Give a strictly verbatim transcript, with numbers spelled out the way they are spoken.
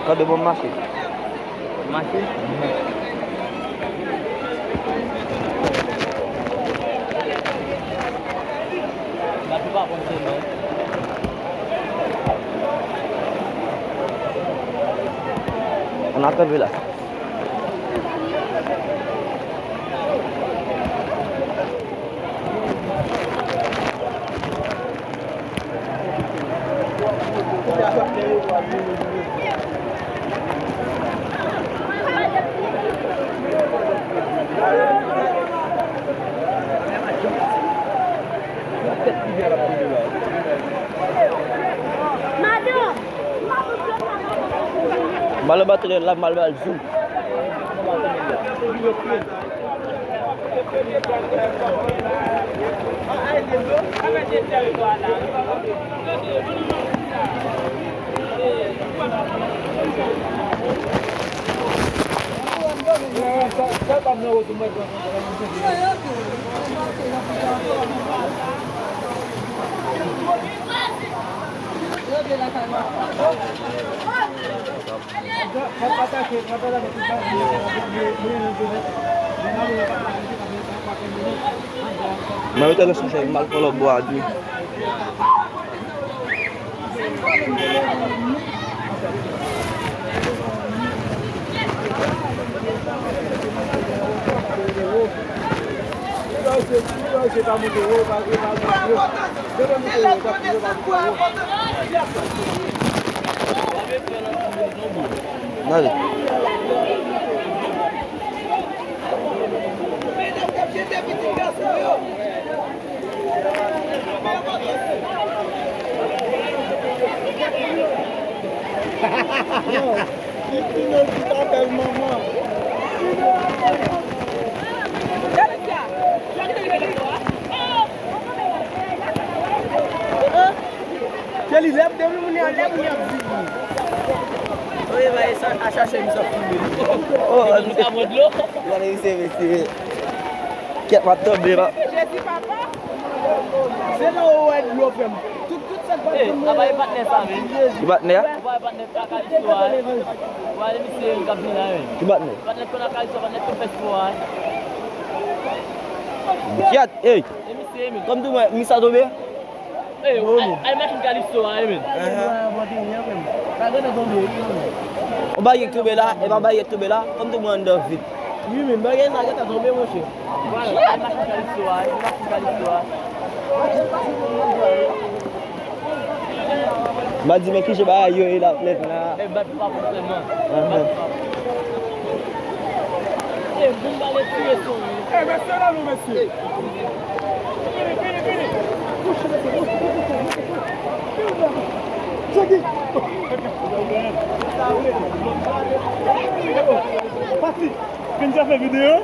Kanpe, bon, m mache. Mache? Ann ap kanpe la. Madan! Mal batri la, mal bal zoom. Mwen rete nan chèche, m al pran lòt bò a dwe. Gade. Yo, li fini, li t apèl manman. Se li, lè m te vin, moun yo, lè moun yo ap vini. Oye, ba, e sa, a chache, misye ap filme li. Oh, misye ka bwè dlo. Gade misye, mesye. Kèt, m ap tonbe, m ap... Jezi, papa. Se nan ou wè dlo, frè m. Tout, tout sa k pa... Ey, aba e patnè sa, men. Ki patnè a? Aba e patnè a Kalisto a, wi. Aba e misye k ap vin la, wi. Ki patnè? Patnè k konn a Kalisto, patnè k konn fè spò a, wi. Kèt, ey. E misye, men. Kòm tou mwen, misye a tonbe? Ey, al machin Kalisto a, wi, men. Yon bagay k tonbe la, e pa bagay k tonbe la, kòm tou mwen anndan vit. Wi, men bagay sa gentan tonbe, monchè. Vwala, e machin Kalisto a, e machin Kalisto a. M a di, men kijan bagay yo ye la, plèt la. E bat pa pou sèlman. Bat pa pou. E, bon, ba le tire son, wi. E, mesye la, nou, mesye. Pati, vin fè videyo.